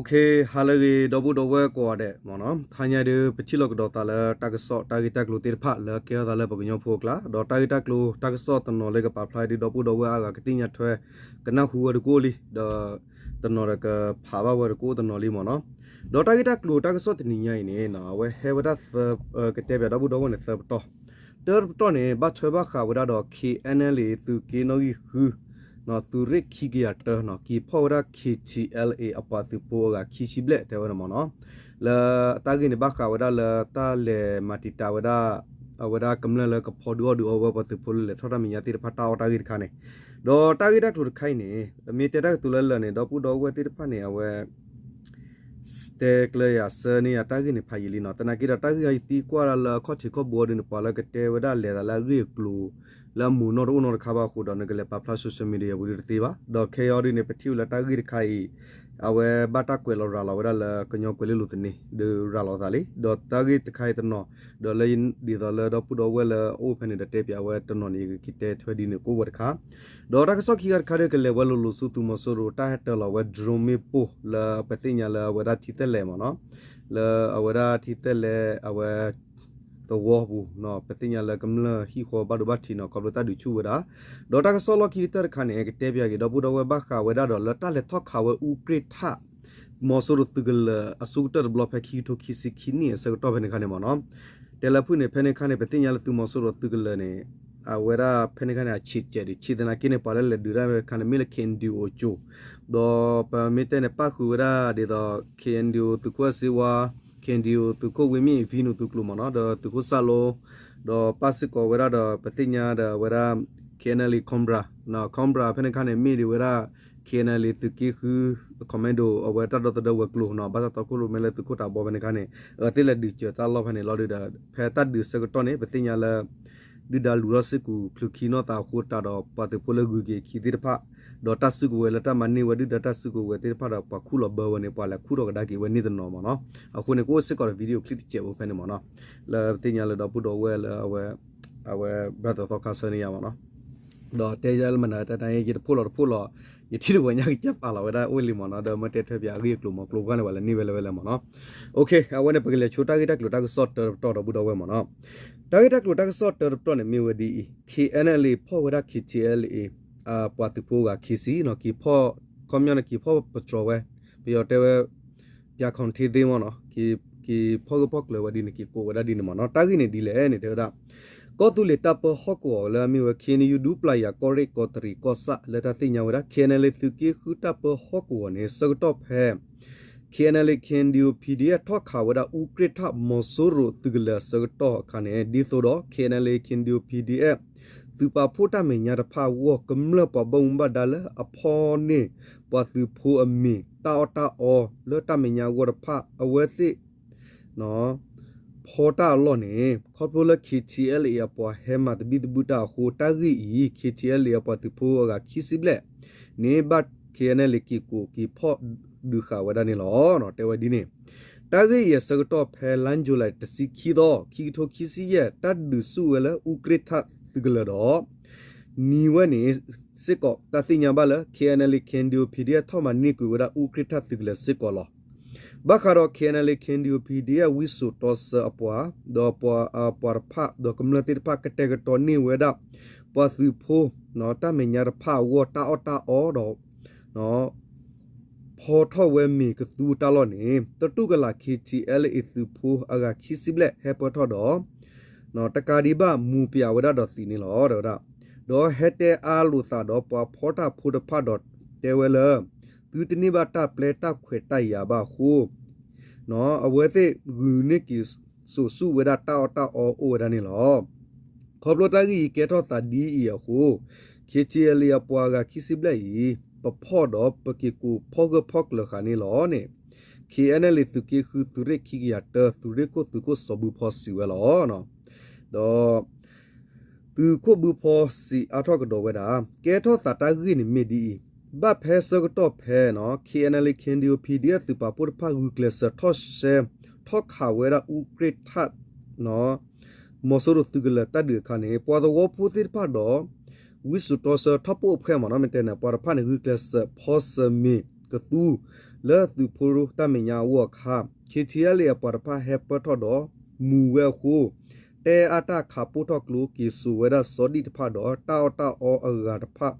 ခ့ ဟါလၢအဂ့ၤ ဒီပုၢ်ဒီဝဲၢ်ကိးဂၤဒဲးမ့ၢ်နီၤ, တဟါညါဒုး ပထံၣ်လိာ်ကဒီးသးလၢတၢ်ကစီၣ်တၢ်ဂ့ၢ်တၢ်ကျိၤသ့ၣ်တဖၣ်လၢကဲထီၣ်သးလၢပကညီဖိအကျါ, ဒီးတၢ်ဂ့ၢ်တၢ်ကျိၤတၢ်ကစီၣ်တနီၤလၢကပာ်ဖျါဒုးဒီပုၢ်ဒီဝဲၢ်အါဂၤကသ့ၣ်ညါထွဲ ကနၢ်ဟူဝဲတကအိၣ်လံ, ဒီးတနီၤဒီးကဖးဘၣ်ဝဲတကအိၣ်တနီၤလံမ့ၢ်နီၤ. ဒီးတၢ်ဂ့ၢ်တၢ်ကျိၤတၢ်ကစီၣ်တနံၤညါအံၤန့ၣ် အဝဲဟဲဝဲဒၣ်သၢ, ကတဲပၠးဒီပုၢ်ဒီဝဲၢ်န့ၣ်သၢပတီၢ်, တၢတပတီၢ်န့ၣ် ဘၣ်ထွဲဘၣ်ဃးဝဲဒၣ်ဒီး ခ့ၣ်အဲၣ်ၣ်အဲလ်အ့ သုးက့နီၣ်ဂံၢ်ဃု သုးရ့ၣ်ခံကယၤတၢ က့ၤဖီၣ်ဝဲဒၣ် ခ့ၣ်ထံၣ်အဲလ်အ့ အပှၤသုးဖိအဂၤခံဆံဘျဲၣ်တဲဝဲဒၣ်မ့ၢ်နီၤ, လၢတၢ်ဂ့ၢ်န့ၣ်ဘၣ်ဃးဝဲဒၣ်လၢတၢ်လဲၤမၤတံာ်တာ်ဝဲဒၣ် အဝဲဒၣ်ကမျၢၢ်လၢကဖီဒုးအီၣ်ဒုးအီဝဲပှၤသုးဖိလၢလဲၤထီၣ်တၢ်မဲာ်ညါသ့ၣ်တဖၣ်တၢ်အီၣ်တၢ်ဂ့ၢ်တခါန့ၣ်, ဒီးတၢ်ဂ့ၢ်တၢ်ကျိၤတခါအံၤန့ၣ် မ့ၢ်တဲတၢ်ကတိၤလၢလၢာ်န့ၣ် ဒီပုၢ်ဒီဝဲၢ်သ့ၣ်တဖၣ်န့ၣ် အဝဲ တဲကျၢၤယၤဆၢန့ၢ်ယၤတၢ်ဂ့ၢ်န့ၣ်ဖးယံာ်လံနီၤ, သနာ်က့ဒီးတၢ်ဂ့ၢ်အံၤသံကွၢ်လၢလၢအခီၣ်ထံးခီၣ်ဘိဒုးန့ၣ် ပှၤလၢကတဲဝဲဒၣ်လဲၤသးလၢအဂ့ၢ်အကျိၤ လၢအမုာ်နီၣ်တအိၣ်နီတခါဘၣ်အဃိဒီး နကလဲၤပာ်ဖျါ social media ပူၤဒုးတသ့ဘၣ်, ဒီးခဲအံၤဒုးန့ၣ် ပထံၣ်ဝဲလၢတၢ်ဂ့ၢ်တခါအံၤ အဝဲဘၣ်တၢ်ကွဲးလီၤရၤလီၤဝဲဒၣ်လၢကညီကွဲၤလ့လိၤသန့ ဒုးရၤလီၤသးလံ, ဒီးတၢ်ဂ့ၢ်တခါအံၤတနီၤ ဒီးလၢဒ်သိးလၢဒီပုၢ်ဒီဝဲၢ်လၢအအိၣ်ဖဲန့ၣ်ဒီးတဲပၠးဝဲတနီၤန့ၣ် ယကက့ၤတဲထွဲဒ်န့ၣ်ကအိၣ်ဝဲတခါ, ဒီးတၢ်ကစီၣ်ခံဂၤတခါဒုးကလဲၤဝဲလိၤလိၤဆူသုးမီၤစိရိၤ တၢ်ဟဲတၢၤလီၤဝဲ drone မ့ၣ်ပိၢ်လၢပသ့ၣ်ညါလၢအဝဲဒၣ်ထံသဲလဲးမ့ၢ်နီၤ, လၢအဝဲဒၣ်ထံသဲလဲးအဝဲ သဝီပူၤ ပသ့ၣ်ညါလၢကမျၢၢ်ဟံၣ်ဃီဘၣ်ဒိဘၣ်ထံးနီၤ ခီဖျိတၢ်ဒုးဆူၣ်ဝဲဒၣ်, ဒီးတၢ်ကစီၣ်လီၢ်ခံကတၢၢ်တခါန့ၣ် ကတဲပၠးက့ၤဒီပုၢ်ဒီဝဲၢ်ဘၣ်ဃးဝဲဒၣ်ဒီးလၢတၢ်လဲၤထီၣ်ခးဝဲအူကြ့ၣ်ထၣ် မီၤစိရိၤသုးကလၢၤအဆိကတၢၢ်တဘျီဖဲခံကထိခံဆံခံနံၣ်အဆၢကတီၢ်ဖဲန့ၣ်ခါန့ၣ်မ့ၢ်နီၤ, တဲလၢဖုၣ်န့ၣ် ဖဲန့ၣ်ခါန့ၣ် ပသ့ၣ်ညါလၢသုးမီၤစိရိၤသုးကလၢၤန့ၣ် အဝဲဒၣ်ဖဲန့ၣ်ခါန့ၣ် အဆံးစဲးဒံး ဆံးသနာ်က့န့ၣ် ပှၤလၢလဲၤဒုးတၢ်ဖဲခါန့ၣ် မ့ၢ်လၢ KNDO အစိၤ, ဒီးပမ့ၢ်တဲန့ၣ် ပၣ်ဃုာ်ဝဲဒၣ်ဒ်သိး KNDO သုးခိၣ်စ့ဝါ, KNDO သုးခိၣ်ဝ့ၢ်မ့ၣ်အူ ဖံနူသုးကျိၤမ့ၢ်နီၤ ဒီးသုးခိၣ်စၣ်လိ, ဒီးပၣ်စ့ၢ်ကီးဝဲဒၣ်ဒီးပသ့ၣ်ညါဒီးအဝဲဒၣ် KNLA Cobra, Cobra ဖဲန့ၣ်ခါန့ၣ် မ့ၢ်ဒံးဝဲဒၣ် KNLA သုးက့ဃု commando အဝဲတၢ်ဒီသဒၢဝဲၤကျိၤနီၤ ဘၣ်ဆၣ်တီခိၣ်ရိၣ်မဲလၢသုးခိၣ်တးဘီဖဲန့ၣ်ခါန့ၣ် အဝဲသ့ၣ်လဲၤဒုးစၢၤတၢ်လီၢ်ဖဲန့ၣ်လီၤဒုးဒီး ဖဲတၢ်ဒုးဆၢကတီၢ်န့ၣ် ပသ့ၣ်ညါလၢ ဒုၣ်ဒါလူၤထီၣ်စ့ၢ်ကီးချုးခံနီၢ်သးအဃိ တၢ်ဒီးပှၤသုးဖိလၢဂုၤက့ၤခံသ့ၣ်တဖၣ် ဒီးတၢ်စုကဝဲၤလၢတၢ်မၤန့ၢ်ဝဲဒုၣ်ဒါတၢ်စုကဝဲၤသ့ၣ်တဖၣ်ဒီး ပှၤခူၣ်လီၤဘၢဝဲန့ၣ် ပှၤလဲၤခူၣ်ထီၣ်ကဒါက့ၤဝဲန့ၣ်တနီၤမ့ၢ်နီၤ, အဃိန့ၣ် ကအိၣ်စ့ၢ်ကီးဒီး video clip တစဲးဖိဖဲန့ၣ်မ့ၢ်နီၤ, လၢပသ့ၣ်ညါလၢဒီပုၢ်ဒီဝဲၢ်လၢအဝဲ အဝဲ brother သီခါဆၢန့ၢ်ယၤမ့ၢ်နီၤ, ဒီးတဲယၤလၢမနုၤတၢ်တၢ်အံၤ ယတဖိးလီၤတဖိးလီၤ, ယထံၣ်တဝဲညါကစၢ်ပာ်လီၤဝဲဒၣ်အိၣ်လံမ့ၢ်နီၤ, ဒီးမ့ၢ်တဲထွဲပၠးအဂ့ၢ်အကျိၤမ့ၢ်ကျိၤကွၢ်န့ၣ် ပှၤလဲၤန့ၢ်ဝဲလဲၣ်ဝဲလဲၣ်မ့ၢ်နီၤ, အဝဲန့ၣ် ပကလဲၤဆိတၢ်ဂ့ၢ်တၢ်ကျိၤတၢ်ကစီၣ်တၢတပတီၢ်ဒီပုၢ်ဒီဝဲၢ်မ့ၢ်နီၤ, တၢ်ဂ့ၢ်တၢ်ကျိၤတၢ်ကစီၣ်တၢတပတီၢ်န့ၣ် မ့ၢ်ဝဲဒ်အံၤ KNLA ဖီၣ်ဝဲဒၣ် KTLA ပှၤသုးဖိအဂၤခံဆံနီၤ က့ၤဖီၣ် ခီပညီန့ၣ် က့ၤဖီၣ်ပတြီၤဝဲ, ပယီၤတဲဝဲ ပၠးခီၣ်ထံသ့မ့ၢ်နီၤ, က့ၤဖီၣ်ဂၢၢ်ဖီၣ်ကျၢၤဝဲဒ်န့ၣ် က့ၤကိးဝဲဒၣ်ဒ်န့ၣ်မ့ၢ်နီၤ, တၢ်ဂ့ၢ်န့ၣ်ဒ်လဲၣ်န့ၣ် တဲဝဲဒၣ် ကီၢ်သူလ့ၤတၢ်ပၢဟီၣ်ကဝီၤလၢအမ့ၢ်ဝဲ KNU ဒူပျၢ်ယၤ ကီၢ်ရ့ၣ် ကီၢ်တရံး ကီၢ်ဆၣ် လၢတၢ်သ့ၣ်ညါဝဲဒၣ် KNLA သုးက့ဃုတၢ်ပၢဟီၣ်ကဝီၤန့ၣ် ဆၢကတီၢ်ဖဲ KNLA KNDO PDF ထီၣ်ခးဝဲဒၣ်အူကြ့ၣ်ထၣ်မီၤစိရိၤသုးကလၢၤအဆၢကတီၢ်အခါန့ၣ် ဒ်သိးဒီး KNLA KNDO PDF သုးပာ်ဖှိၣ်တၢ်မဲာ်ညါတဖၣ်အဂီၢ် ကမျၢၢ်ပှၤဘၣ်မူဘၣ်ဒါလၢအဖီၣ်န့ၢ် ပှၤသုးဖိအမံၤ တၢ်အီၣ်တၢ်အီလၢတၢ်မဲာ်ညါအဂီၢ်တဖၣ် အဝဲသ့ၣ် ဖီၣ်တၢ်အလီၢ်န့ၣ် ခီဖျိလၢ KTLA အပှၤဟဲမၤသဘံၣ်သဘုၣ်တၢ်အဃိ တၢ်ဂ့ၢ်အံၤ KTLA အပှၤသုးဖိအဂၤခံဆံဘျဲၣ်န့ၣ် ဘၣ် KNLA က့ၤကိးက့ၤဖီၣ်ဒုးဃာ်ဝဲဒၣ်န့ၣ်လီၤ. တဲဝဲဒ်န့ၣ် တၢ်ဂ့ၢ်အံၤအဆၢကတီၢ်ဖဲ လါယူၤလံ တဆံခံသီ ခံကထိခံဆံယဲၢ် တၢ်ဒုးဆူၣ်ဝဲလၢအူကြ့ၣ်ထၣ်သုးကလၢၤဒီး နံၤဝဲန့ၣ်စ့ၢ်ကီး တၢ်သ့ၣ်ညါဘၣ်လၢ KNLA KNDO PDF ထီၣ်မၤန့ၢ်ကွံာ်ဝဲဒၣ်အူကြ့ၣ်ထၣ်သုးကလၢၤစ့ၢ်ကီးလီၤ. ဘၣ်ဃးဒီး KNLA KNDO PDF ဝံစိာ်တီဆၢအပှၤ ဒီးပှၤတဖၣ် ဒီးကမျၢၢ်သ့ၣ်တဖၣ် ကတဲာ်ကတီၤန့ၢ်ဝဲဒၣ် ပှၤသုးဖိ တၢ်မဲာ်ညါတဖၣ်အဂီၢ် တၢ်အီၣ်တၢ်အီဒီး ဖီၣ်ထီၣ်ဝဲမ့ၤကသူတၢ်လီၢ်န့ၣ် တတူၢ်ကလာ် KTLA သုးဖိအဂၤခံဆံဘျဲၣ် ဟဲပၢၢ်ထီၣ်ဒီး တကးဒံးဘၣ် မူးပၠးဝဲဒၣ်ဒီးသံးန့ၣ်လီၤ တဲဝဲဒၣ်. ဒီးဟဲတဲအါလိာ်သးဒီးပှၤဖီတၢ်ဖိတဖၣ်ဒီးတဲဝဲလၢ သုတန့ၢ်ဘၣ်တၢ်ပျဲတၢ်ခွဲးတၢ်ယာ်ဘၣ်အဃိ အဝဲသ့ၣ်ဂုာ်န့ၢ်က့ၤစိာ်ဆူၣ်ဝဲဒၣ်တၢ်အီၣ်တၢ်အီအိၣ်ဝဲဒၣ်န့ၣ်လီၤ. ခီဖျိတၢ်ဂ့ၢ်အံၤကဲထီၣ်သးဒ်အံၤအဃိ KTLA အပှၤအဂၤခံဆံဘျဲၣ်အံၤ ပဖီၣ်ဒီးပက့ၤကိးဖီၣ်ဂၢၢ်ဖီၣ်ကျၢၤဃာ်န့ၣ်လီၤန့ၣ် KNLA သုးက့ဃု သုးရ့ၣ်ခံကယၤတၢ သုးရ့ၣ်ခိၣ်သုးခိၣ်စီၤဘူၣ်ဖီစံးဝဲလီၤ. ဒီး သုးခိၣ်ဘူၣ်ဖီစံးအါထီၣ်ကဒီးဝဲဒၣ် ကဲထီၣ်သးတၢ်ဂ့ၢ်န့ၣ်မ့ၢ်ဒ်အံၤ, ဘၣ်ဖဲဆၢကတီၢ်ဖဲ KNLA KNDO PDF သုးပာ်ဖှိၣ်တဖၣ်ဂုာ်ကျဲးစၢးထီၣ်ရှဲ ထီၣ်ခးဝဲဒၣ်အူကြ့ၣ်ထၣ် မီၤစိရိၤသုးကလၢၤတၢ်ဒုးအခါန့ၣ် ပှၤသဝီဖိသ့ၣ်တဖၣ်ဒီး ဝံစိာ်တီဆၢထီၣ်ပိၣ်အဖှဲၣ်မ့ၢ်နီၤ မ့ၢ်တဲန့ၣ် ပှၤတဖၣ်န့ၣ် ဂုာ်ကျဲးစၢးဖီစၢၤမ့ၤကသူ လၢသုးဖိတၢ်မဲာ်ညါအဂီၢ်အခါ ခ့ၣ်ထံၣ်အဲလ်အ့ၣ် အပှၤတဖၣ်ဟဲပၢၢ်ထီၣ်ဒီး မူၤဝဲအဃိ တဲအါတၢ်ခးပိၢ်ထီၣ်ကျိ က့ၤစိာ်ဝဲဒၣ်စီၤဒံၣ်တဖၣ်ဒီး တၢ်အီၣ်တၢ်အီအဂၤတဖၣ်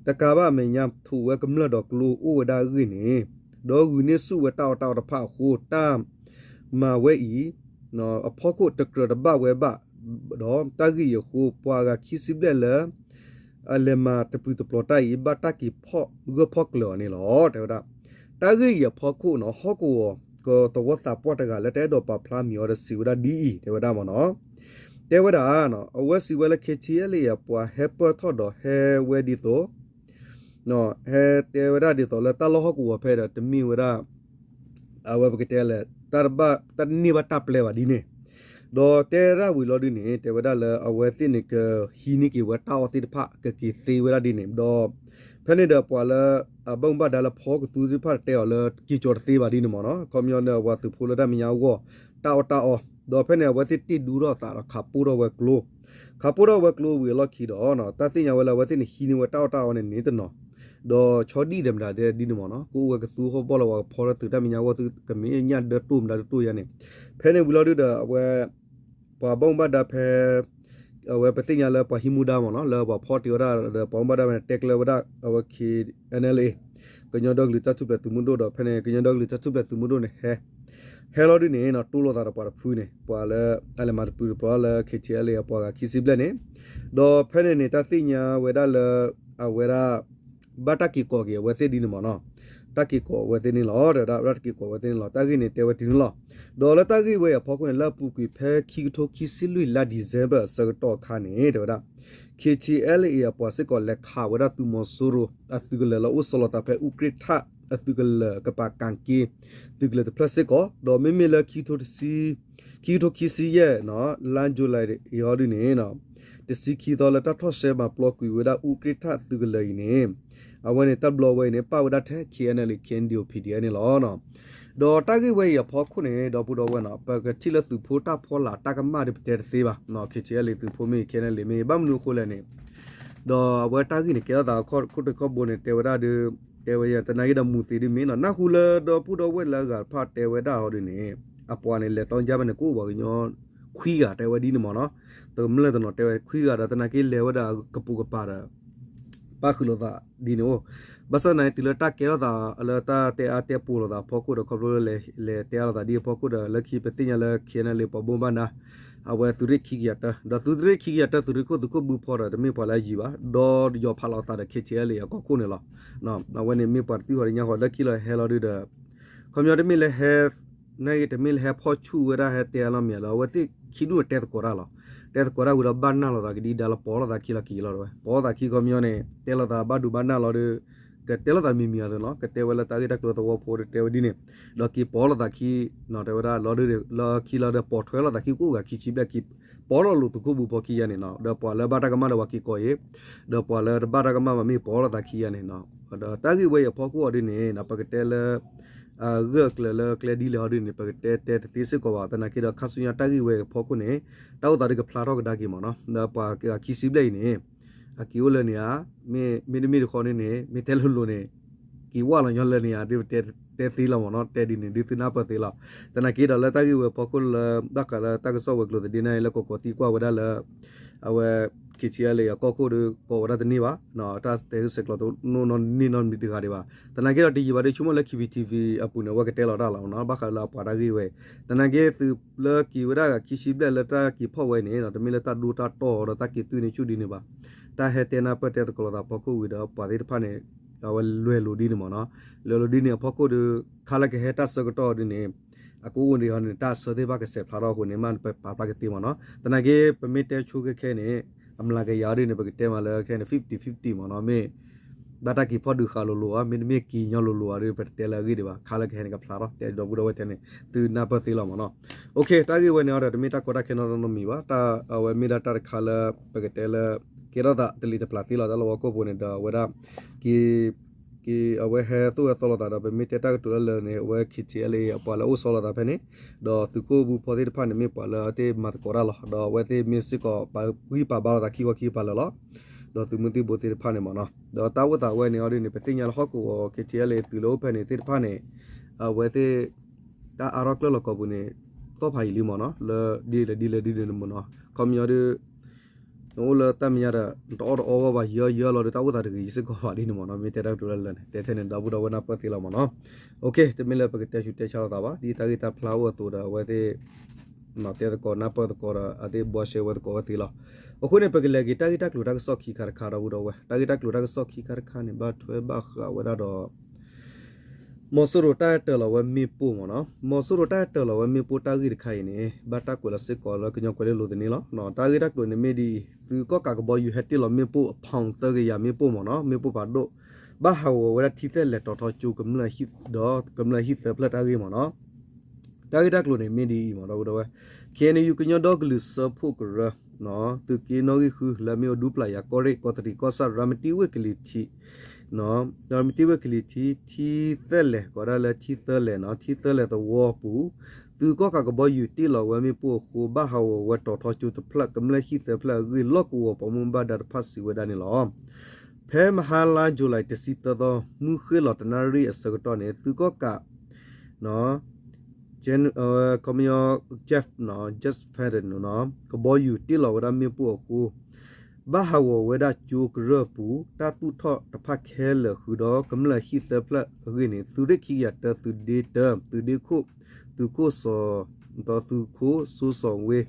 တကးဘၣ်အမဲာ်ညါ ထိးဝဲကမျၢၢ်ဒီးကျိအိၣ်ဝဲဒၣ်အဂ့ၢ်န့ၣ် ဒီးဂုာ်န့ၢ်ဆူၣ်ဝဲတၢ်အီၣ်တၢ်အီတဖၣ်အဃိ တၢ်မၤဝဲအံၤ အဖီခိၣ်တကြၢးတဘၣ်ဝဲဘၣ် ဒီးတၢ်ဂ့ၢ်အံၤအဃိ ပှၤအဂၤခံဆံဘျဲၣ်လၢ အလဲၤမၤတပျုာ်တပျီၤတၢ်အံၤ ဘၣ်တၢ်က့ၤဖီၣ်ဂၢၢ်ဖီၣ်ကျၢၤအီၤန့ၣ်လီၤ. တဲဝဲဒၣ် တၢ်ဂ့ၢ်အံၤအဖီခိၣ်န့ၣ် ဟီၣ်ကဝီၤကသဝီသးပှၢ်တဂၤလၢတအဲၣ်ဒိးပာ်ဖျါမံၤအီၤဒီးစံးဝဲဒၣ်ဒ်အံၤ တဲဝဲဒၣ်မ့ၢ်နီၤ တဲဝဲဒၣ် အဝဲစံးဝဲလၢ ခ့ၣ်ထံၣ်အဲလ်အ့ၣ် အပှၤဟဲပၢၢ်ထီၣ်ဒီးဟဲဝဲဒ်သိး ဟဲတဲဝဲဒၣ်ဒ်သိးလၢတၢ်လီၢ်ဟီၣ်ကဝီၤဖဲဒီး တမ့ၢ်ဝဲဒၣ် အဝဲပကတဲလဲၣ် တၢ်တဘၣ် တၢ်တန့ၢ်ဘၣ်တၢ်ပျဲဘၣ်ဒ်န့ၣ် ဒီးတဲဒၣ်ဝံၤလီၤဒ်န့ၣ် တဲဝဲဒၣ်လၢအဝဲသ့ၣ်န့ၣ် ကဟံးန့ၢ်က့ၤဝဲတၢ်အီၣ်သ့ၣ်တဖၣ် ကက့ၤသ့ဝဲဒၣ်ဒ်န့ၣ် ဒီး ဖဲန့ၣ်ဒီးပှၤလၢ အဘၣ်မူဘၣ်ဒါလၢဖီကသူသ့ၣ်တဖၣ်တဲအီၤလၢ က့ၤကၠီၤတသ့ဘၣ်ဒ်န့ၣ်မ့ၢ်နီၤ ခီပညီန့ၣ် အဝဲသုးဖိလၢတၢ်မဲာ်ညါအဂီၢ် တၢ်အီၣ်တၢ်အီ ဒီးဖဲန့ၣ် အဝဲသ့ၣ်တ့ၢ်ဒူထီၣ်သးဒီးခးပိၢ်ထီၣ်ဝဲကျိ ခးပိၢ်ထီၣ်ဝဲကျိဝံၤအလီၢ်ခံဒီး တၢ်သ့ၣ်ညါဝဲလၢအဝဲသ့ၣ်န့ၣ် ဟံးန့ၢ်ဝဲတၢ်အီၣ်တၢ်အီန့ၣ်န့ၣ်တနီၤ ဒီးဆီဒံၣ်သဲးမတၤဒ်န့ၣ်မ့ၢ်နီၤ ကအိၣ်ဝဲကသူဟီၣ်ဘီၣ်လၢပှၤကဖီလၢသုးတၢ်မဲာ်ညါအဂီၢ် သုကမ့ၢ်ညၣ်ဒၢတိၢ်မတၤဒၢတိၢ်ယါန့ၣ် ဖဲန့ၣ်ဝံၤလီၤဒုဒီး အဝဲ ပှၤဘၣ်မူဘၣ်ဒါဖဲ အဝဲပသ့ၣ်ညါလၢပှၤဟံးမူဒါမ့ၢ်နီၤ လၢပှၤဖီၣ်တ့ၢ်ဝဲဒၣ်ဒီး ပှၤဘၣ်မူဘၣ်ဒါဖဲန့ၣ် တဲကျဲဝဲဒၣ် အဝဲ ခ့ၣ်အဲၣ်အၣ်လ်အ့ၣ် ကညီဒီကလုာ်တၢ်ထူၣ်ဖျဲးသုးမုၢ်ဒိၣ်ဒီး ဖဲန့ၣ် ကညီဒီကလုာ်တၢ်ထူၣ်ဖျဲးသုးမုၢ်ဒိၣ်န့ၣ် ဟဲ ဟဲလီၤဒုန့ၣ် တိၢ်လိာ်သးဒီးပှၤတဖုန့ၣ် ပှၤလၢအလဲၤမၤတပျုာ်တပျီၤလၢ ခ့ၣ်ထံၣ်အဲၣ်အၣ်အ့ၣ် အပှၤဂၤခံဆံဘျဲၣ်န့ၣ် ဒီးဖဲန့ၣ်န့ၣ် တၢ်သ့ၣ်ညါဝဲဒၣ်လၢ အဝဲဒၣ် ဘၣ်တၢ်က့ၤကိးက့ၤအဝဲသ့ၣ်ဒ်န့ၣ်မ့ၢ်နီၤ တၢ်က့ၤကိးအဝဲသ့ၣ်န့ၣ်လီၤ တဲဝဲဒၣ် ဘၣ်တၢ်က့ၤကိးအဝဲသ့ၣ်န့ၣ်လီၤ တၢ်ဂ့ၢ်န့ၣ်တဲဝဲတုၤန့ၣ်လီၤ ဒီးလၢတၢ်ဂ့ၢ်ဝဲအံၤအဖီခိၣ်န့ၣ် လၢအပူၤကွံာ်ဖဲခံကထိခံဆံလွံၢ်လါ December အဆၢကတီၢ်အခါန့ၣ် တဲဝဲဒၣ် ခ့ၣ်ထံၣ်အဲၣ်အၣ်အ့ၣ် အပှၤစ့ၢ်ကီးလဲၤခးဝဲဒၣ်သုးမီၤစိရိၤ အသုးကလၢၤလၢအိၣ်ဆီလီၤသးဖဲ အူးကြ့ၣ်ထၣ်အသုးကလၢၤ ကပၤကၣ်က့ သုးကလၢၤတဖျၢၣ်စ့ၢ်ကီး ဒီးမ့မ့ၢ်လၢ ခံကထိခံဆံယဲၢ် လါ July အံၤဟီဒုန့ၣ် တဆံခံသီလၢ တၢ်ထီၣ်ရှဲမၤပျီကွံာ်ဝဲဒၣ် အူးကြ့ၣ်ထၣ်သုးကလၢၤအံၤန့ၣ် အဝဲန့ၣ် တၢ်ဘျီဝဲအံၤန့ၣ် ပၣ်ဝဲဒၣ်ထဲ ခ့ၣ်အဲၣ်အၣ်လ်အ့ၣ် ခ့ၣ်အဲၣ်အၣ်ပီၣ် ပီၣ် ပီၣ် ပီၣ် န့ၣ်လီၤ. ဒီးတၢ်ဂ့ၢ်ဝဲအံၤအဖီခိၣ်န့ၣ် ဒီပုၢ်ဒီဝဲၢ်နီၤ ပကထံၣ်လၢသုးဖိတၢ်ဖီလာ်တၢ်ကမၣ်ဒီး ပတဲတသ့ဘၣ် ခ့ၣ်ထံၣ်အဲၣ်အၣ်လ်အ့ၣ် သုးဖိမ့ၢ်ဂ့ၤ ခ့ၣ်အဲၣ်အၣ်လ်အၣ်အ့ၣ် မ့ၢ်ဂ့ၤ ဘၣ်မနုၤအဃိလဲၣ်န့ၣ် ဒီးအဝဲတၢ်ဂ့ၢ်န့ၣ် ကဲထီၣ်သးခီၣ်ခိၣ်တခီဘိန့ၣ် တဲဝဲဒၣ်ဒီး တဲဝဲယဲ သနာ်က့ဒီးမူၤသံးဒ်မ့ၢ်နီၤ နၢ်ဟူလၢဒီပုၢ်ဒီဝဲၢ်လၢအဂၤတဖၣ်တဲဝဲဒၣ်ဟီဒုန့ၣ် အပှၤန့ၣ် လဲၤသီကၠါဖဲန့ၣ် ကအိၣ်ပှၤကညီခွံဂၤ တဲဝဲဒ်န့ၣ်မ့ၢ်နီၤ တကမျၢၢ်တနီၤတဲဝဲခွံဂၤဒီး သနာ်က့လဲၤဝဲဒၣ်ကပိာ်ကပၤဒီး ပၣ်ဃုာ်လိာ်သးဒ်န့ၣ်အိၣ် ဘၣ်ဆၣ်သနာ်က့တုၤလၢတၢ်ကဲထီၣ်သးလၢတၢ်တဲအါတဲပိာ်လိာ်သးအဖီခိၣ်ဒီး ခီဖျိလၢလဲၤတဲအါလိာ်သးဒ်အဖီခိၣ်ဒီး လၢခံပသ့ၣ်ညါလၢ ခ့ၣ်အဲၣ်အၣ်လ်အ့ၣ် ပှၤဘၣ်မူဘၣ်ဒါ အဝဲသုးရ့ၣ်ခံကယၤတၢ ဒီးသုးရ့ၣ်ခံကယၤတၢ သုးရ့ၣ်ခိၣ်သုးခိၣ်ဘုဖီဒီး တမ့ၢ်ပှၤလၢအယံၤဘၣ် ဒီးယီၤဖးလီၤသးဒီး ခ့ၣ်ထံၣ်အဲၣ်အၣ်လ်အ့ၣ် အကီၢ်ခိၣ်န့ၣ်လီၤ. အဝဲန့ၣ်မ့ၢ်ပှၤတသံၣ်ဃီတညါဃီလၢခံလီၤဟဲလီၤဒုဒီး ခီပညီတမ့ၢ်လၢဟဲ နဂ့ၢ်တမ့ၢ်လၢဟဲဖီၣ်ဆူၣ်ဝဲဒၣ်ဟဲတဲအါလီၤမ့ၢ်ဧါဒီး အဝဲသ့ၣ်ခံဒူၣ်န့ၣ်တဲသကိးတၢ်လီၤ. တဲသကိးတၢ်ဝံၤဒီးဘၣ်နၢ်လိာ်သးကဒံဒါလၢ ပိာ်လိာ်သးခံလီၤက့ၤလီၤဝဲ ပိာ်လိာ်သးခံခီပညီန့ၣ် တဲလိာ်သးဘၣ်ဒိဘၣ်နၢ်လီၤဒီး ကတဲလိာ်သးမံၤမံၤအသိးနီၤ ကတဲဝဲလၢတၢ်ဂ့ၢ်တၢ်ကျိၤသဝီဖိဒီးတဲဝဲဒ်န့ၣ် ဒီးက့ၤပိာ်လိာ်သးခံ တဲဝဲဒၣ်လီၤဒုဒီး လၢခံလီၤဒီးပိာ်ထွဲလိာ်သးခံကအိၣ်ဂၤခံဆံဘျဲၣ်ခံ ပိာ်လိာ်လိာ်သုးခိၣ်ဘုဖီခံယါန့ၣ်နီၤ ဒီးပှၤလၢဘၣ်တၢ်ကမၣ်ဒီးပှၤက့ၤကိးအံၤ ဒီးပှၤလၢတဘၣ်တၢ်ကမၣ်ဘၣ်မ့ၢ်ပိာ်လိာ်သးခံယါန့ၣ်နီၤ ဒီးတၢ်ဂ့ၢ်ဝဲအံၤအဖီခိၣ်အီၤဒ်န့ၣ် ပကတဲလၢ အဂၢၢ်အကျၢၤလၢကျဲဒ်လဲၣ်ဟီဒ်န့ၣ် ပကတဲတဲတသ့စ့ၢ်ကီးဘၣ် သနာ်က့ဒီးခါဆူညါတၢ်ဂ့ၢ်ဝဲအံၤအဖီခိၣ်န့ၣ် တၢ်အိၣ်သးဒုးကဖျါထီၣ်ကဒါက့ၤမ့ၢ်နီၤ ဒီးပှၤခံဆံဘျဲၣ်အံၤန့ၣ် အက့ၤအိၣ်လၢန့ၣ်ဧါ မ့တမ့ၢ်တခီန့ၣ်န့ၣ် မ့ၢ်တဲလိၤလိၤန့ၣ် က့ၤဝၢ်လီၤညီလၢန့ၣ်ဧါ ဒ်ပတဲတဲသ့လီၤမ့ၢ်နီၤ တဲဒ်န့ၣ် ဒ်သုနၢ်ပၢၢ်သ့လီၤ သနာ်က့ဒီးလၢတၢ်ဂ့ၢ်ဝဲအဖီခိၣ်လၢ ဘၣ်ဃးလၢတၢ်ကစီၣ်ဝဲၤကျိၤသဒ့နၢ်အံၤလၢကီးကီးသံကွၢ်ဝဲဒၣ်လၢ အဝဲ ခ့ၣ်ထံၣ်အဲၣ်လ့ၣ် အကီၢ်ခိၣ်ဒီးကိးဝဲဒၣ်တန့ၢ်ဘၣ် တၢ်တဲဆဲးကျိးတနီၢ်နီၢ်န့ၢ်နီတမံၤတဂၤဒံးဘၣ် သနာ်က့ဒီးတယံာ်ဘၣ်ဒီးဆိကမိၣ်လၢ ခ့ၣ်ပံၣ်ထံၣ်ဝံၤ အပူၤန့ၣ် အဝဲကတဲလီၤတၢ်လီၤမ့ၢ်နီၤ ဘၣ်ဃးလၢအပှၤတၢ်ဂ့ၢ်ဝဲ သနာ်က့သုးလၢက့ၤဝဲဒၣ်ဂၤခံဆံဘျဲၣ်လၢတၢ်က့ၤဖီၣ်ဝဲန့ၣ် တမ့ၢ်လၢတၢ်ဒိတၢ်တီၢ်ဒီးတၢ်က့ၤသွံၣ်န့ၣ်ဆူၣ်ဒ်န့ၣ်ဘၣ် တၢ်ဟဲတဲနၢ်ပၢၢ်တဲသကိးလိာ်သးအဖီခိၣ်ဝံၤဒီးပှၤသ့ၣ်တဖၣ်န့ၣ် အဝဲလဲၤလိာ်ဒ်န့ၣ်မ့ၢ်နီၤ လဲၤလိာ်ဒ်န့ၣ်အဖီခိၣ်ဒီး ခါလၢကဟဲတၢ်ဆၢကတီၢ်ဒ်န့ၣ် အကအိၣ်ဒ်အံၤန့ၣ် တၢ်အဆၢသ့ၣ်တဖၣ်ကဆဲးဖျါထီၣ်အဃိန့ၣ် မ့ၢ်ပပာ်ဖျါကသ့မ့ၢ်နီၤ သနာ်က့ ပမ့ၢ်တဲဆိကဲခဲန့ၣ် အမျးကယၤဒ်န့ၣ် ပကတဲမးလၢခဲန့ၣ် fifty fifty မ့ၢ်နီၤ မ့ၢ် ဘၣ်တၢ်က့ၤဖီၣ်ဒုးဃာ်လိၤလိၤဧါ မ့တမ့ၢ်က့ၤညီလိၤလိၤဧါဒီး ပတတဲလၢအဂ့ၢ်ဒံးဘၣ် ခါလၢကဟဲန့ၣ်ကဖျါထီၣ် တဲဒီပုၢ်ဒီဝဲၢ်ထဲန့ၣ် သုနၢ်ပၢၢ်သ့လီၤမ့ၢ်နီၤ တၢ်ဂ့ၢ်ဝဲန့ၣ်အီၤဒီး တမ့ၢ်တၢ်ကီတၢ်ခဲနီတမံၤဘၣ် တၢ်အဝဲမ့ၢ်ဒၣ်တၢ်တခါလၢ ပကတဲလၢ ကဲထီၣ်သးတလံၤတပျၢ်သ့လီၤ တၢ်လီၢ်ဝီကိၢ်ပူၤန့ၣ်ဒီး အဝဲဒၣ် က့ၤ က့ၤအဝဲဟဲသိၣ်ဝဲသီလိာ်သးဒီး ပမ့ၢ်တဲတၢ်ကတိၤလၢလၢာ်န့ၣ် အဝဲ ခ့ၣ်ထံၣ်အဲၣ်လ့ၣ် အပှၤလၢအိၣ်ဆီလီၤသးဖဲန့ၣ် ဒီးသုးခိၣ်ဘုဖီသ့ၣ်တဖၣ်န့ၣ် မ့ၢ်ပှၤလၢအသ့ၣ်မၤသကိးတၢ်လီၤ ဒီးအဝဲသ့ၣ်မ့ၢ်စ့ၢ်ကီး ပာ်ဂံၢ်ပာ်ဘါလိာ်သးခံခီခံကပၤလၢာ်လီၤ ဒီးသုးမုၢ်သံၣ်ဘိသ့ၣ်တဖၣ်န့ၣ်မ့ၢ်နီၤ. ဒီးတၢ်အိၣ်သးဝဲန့ၣ်အီၤဒ်န့ၣ် ပသ့ၣ်ညါလၢဟီၣ်ကဝီၤ ခ့ထံအဲလ့ သုးလၢအိၣ်ဖဲန့ၣ်သ့ၣ်တဖၣ်န့ၣ် အဝဲသ့ၣ် တၢ်အါထီၣ်ကျၢၢ်လီၤကီၢ်ပူၤန့ၣ် သီၣ်ဖးယံာ်လံမ့ၢ်နီၤ လၢဒ်လဲၣ်ဒ်လဲၣ်ဒ်န့ၣ်မ့ၢ်နီၤ. ခီပညီဒီး နအိၣ်လၢတၢ်မဲာ်ညါဒီး နတအီၣ်တအီဘၣ်ဘၣ် ယၢယၢလီၤဒီး တၢ်အိၣ်သးတဂ့ၤစ့ၢ်ကီးဘၣ်ဒ်န့ၣ်မ့ၢ်နီၤ. မ့ၢ်တဲတၢ်ကတိၤလၢလၢာ်န့ၣ် တဲထဲန့ၣ် ဒီပုၢ်ဒီဝဲၢ်နၢ်ပၢၢ်သ့လီၤမ့ၢ်နီၤ. တမ့ၢ်လၢပကတဲဆူးတဲဆါလိာ်သးဘၣ် ဒ်တၢ်ဂ့ၢ်တၢ်ဖျါအိၣ်အသိးဒီး အဝဲသ့ၣ် တဲသကိးနၢ်ပၢၢ်သကိးဒီး အသ့ၣ်ဘှီရှဲဝဲသကိးဝဲသ့လီၤ. အဃိန့ၣ် ပကလဲၤက့ၤတၢ်ဂ့ၢ်တၢ်ကျိၤတၢ်ကစီၣ်ခံခါတခါ ဒီပုၢ်ဒီဝဲၢ် တၢ်ဂ့ၢ်တၢ်ကျိၤတၢ်ကစီၣ်ခံခါတခါန့ၣ် ဘၣ်ထွဲဘၣ်ဃးဝဲဒၣ်ဒီး မီၤစိရိၤတၢ်ဟဲတၢၤလီၤဝဲမ့ၣ်ပိၢ်မ့ၢ်နီၤ. မီၤစိရိၤတၢ်ဟဲတၢၤလီၤဝဲမ့ၣ်ပိၢ်တၢ်ဂ့ၢ်တခါအံၤန့ၣ် ဘၣ်တၢ်ကွဲးလီၤစ့ၢ်ကီးလၢကညီကွဲၤလ့လိၤသန့လီၤ. တၢ်ဂ့ၢ်တၢ်ကျိၤန့ၣ်မ့ၢ်ဒ်အံၤ သုးကီၣ်ကးကဘီယူၤဟဲတ့ၢ်လီၤမ့ၣ်ပိၢ်အ pound သၢကယၤမ့ၣ်ပိၢ်မ့ၢ်နီၤ မ့ၣ်ပိၢ်ဖးဒိၣ် ဘၣ်ဟးဂီၤဝဲဒၣ်ထံသဲလဲၣ်တီၤထီကၠိကမျၢၢ်ဒီးကမျၢၢ်ဟံၣ်သၢဖျၢၣ်တၢ်ဂ့ၢ်မ့ၢ်နီၤ. တၢ်ဂ့ၢ်တၢ်ကျိၤန့ၣ်မ့ၢ်ဒ်အံၤမ့ၢ်ဒီပုၢ်ဒီဝဲၢ် ခ့ၣ်အဲၣ်ယူၣ် ကညီဒီကလုာ်စၢဖှိၣ်ကရၢ သုးက့နီၣ်ဂံၢ်ဃုလၢမ့ၢ်အိၣ်ဒူပျၢ်ယၤကီၢ်ရ့ၣ်ကီၢ်တရံးကီၢ်ဆၣ် ရၤမတံဝ့ၢ်ကလံၤထံး ရၤမတံဝ့ၢ်ကလံၤထံး ထံသဲလဲၣ် ကိးဒၣ်လၢထံသဲလဲၣ်နီၤ ထံသဲလဲၣ်သဝီပူၤ သုးကီၣ်ကးကဘီယူၤတ့ၢ်လီၤဝဲမ့ၣ်ပိၢ်အဃိ ဘၣ်ဟးဂီၤဝဲတီၤထီကၠိတဖျၢၣ် ကမျၢၢ်ဟံၣ်သၢဖျၢၣ်အဂ့ၢ် လီၢ်ကဝီၤပှၤဘၣ်မူဘၣ်ဒါတဖၣ်စံးဝဲဒၣ်န့ၣ်လီၤ. ဖဲမဟါလါ July တဆံသၢသီ မုၢ်ဃ့ၢ်လီၤတနၣ်ရံၣ်အဆၢကတီၢ်န့ၣ် သုးကီၣ်ကး ခီပညီ Jeff နီၤ Jeff Fenton နီၤ ကဘီယူၤတ့ၢ်လီၤဝဲဒၣ်မ့ၣ်ပိၢ်အဃိ ဘၣ်ဟးဂီၤဝဲဒၣ်ကၠိကရၢၢ်ပူၤ တၢ်သူၣ်ထီၣ်တဖၣ်ခဲလၢာ်ဃုာ်ဒီး ကမျၢၢ်ဟံၣ်သၢဖျၢၣ်အဂ့ၢ်န့ၣ် သုးရ့ၣ်ခံကယၤတၢ သုးဒ့တၢ သုးဒ့ခိၣ် သုးခိၣ်စီၤ ဒီးသုးခိၣ်စိစီၤဝ့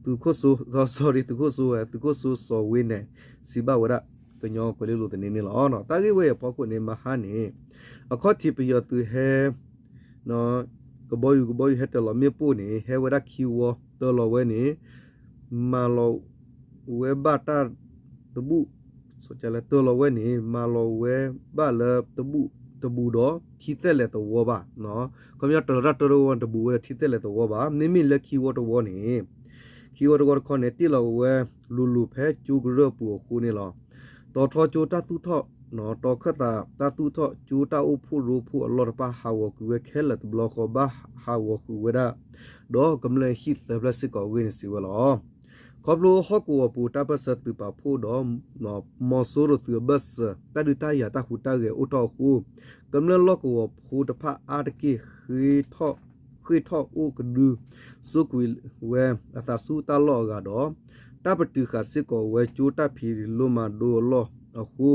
သုးခိၣ်စိ sorry သုးခိၣ်စိဝဲ သုးခိၣ်စိစီၤဝ့န့ၣ် စံးဘၣ်ဝဲဒၣ် ကညီကွဲၤလ့လိၤသန့န့ၣ်လီၤ. တၢ်ဂ့ၢ်ဝဲအံၤအဖီခိၣ်န့ၣ် မဟါန့ၣ် အခီၣ်ထံးပယီၤသုးဟဲ ကဘီယူၤ ကဘီယူၤဟဲတၢၤလီၤမ့ၣ်ပိၢ်န့ၣ် ဟဲဝဲဒၣ်ခံဝီ တၢၤလီၤဝဲန့ၣ် မၤလီၤဝဲဘၣ်တၢ် တဘူၣ် တၢၤလီၤဝဲန့ၣ် မၤလီၤဝဲဘၣ်လၢတဘူၣ်တဘူးဒီး ထံသဲလဲၣ်သဝီဘၣ်. ခီပညီတၢၤလီၤတၢ်တၢတဝီတဘူးဝဲဒီးထံသဲလဲၣ်သဝီဘၣ် မ့မ့ၢ်လၢခံဝီတဝီန့ၣ် ခံဝီတဝီတခီန့ၣ် တ့ၢ်လီၤဝဲလိၤလိၤဖဲကၠိကရၢၢ်ပူၤအဃိန့ၣ်လီၤ. တီၤထီကၠိတၢ်သူၣ်ထီၣ် တီၤခၢၣ်သးတၢ်သူၣ်ထီၣ် ကၠိတၢ်အိၣ်ဖှိၣ်ရိဖှိၣ်အလီၢ်တဖၣ် ဟးဂီၤကွံာ်ဝဲခဲလၢာ်တဘျီဃီ ဘၣ်ဟးဂီၤဃုာ်ဝဲဒၣ် ဒီးကမျၢၢ်ဟံၣ်သၢဖျၢၣ်စ့ၢ်ကီးအဂ့ၢ်န့ၣ် စံးဝဲလီၤ. ခီဖျိဟီၣ်ကဝီၤပူၤတၢ်ပၢၢ်ဆၢသုးပာ်ဖှိၣ်ဒီး မီၤစိရိၤသုးအဘၢၣ်စၢၤ တၢ်ဒုးတၢ်ယၤတၢ်ဟူးတၢ်ဂဲၤအိၣ်ထီၣ်အဃိ ကမျၢၢ်လီၢ်ကဝီၤဖိတဖၣ်အါတက့ၢ် ဃ့ၢ်ထီၣ်အိၣ်ကဒု စိာ်ကွံာ်ဝဲအသးဆူတၢ်လီၢ်အဂၤဒီး တၢ်ပတုာ်ဃာ်စ့ၢ်ကီးဝဲကၠိတၢ်ဖံးလိမၤဒိအလီၢ်အဃိ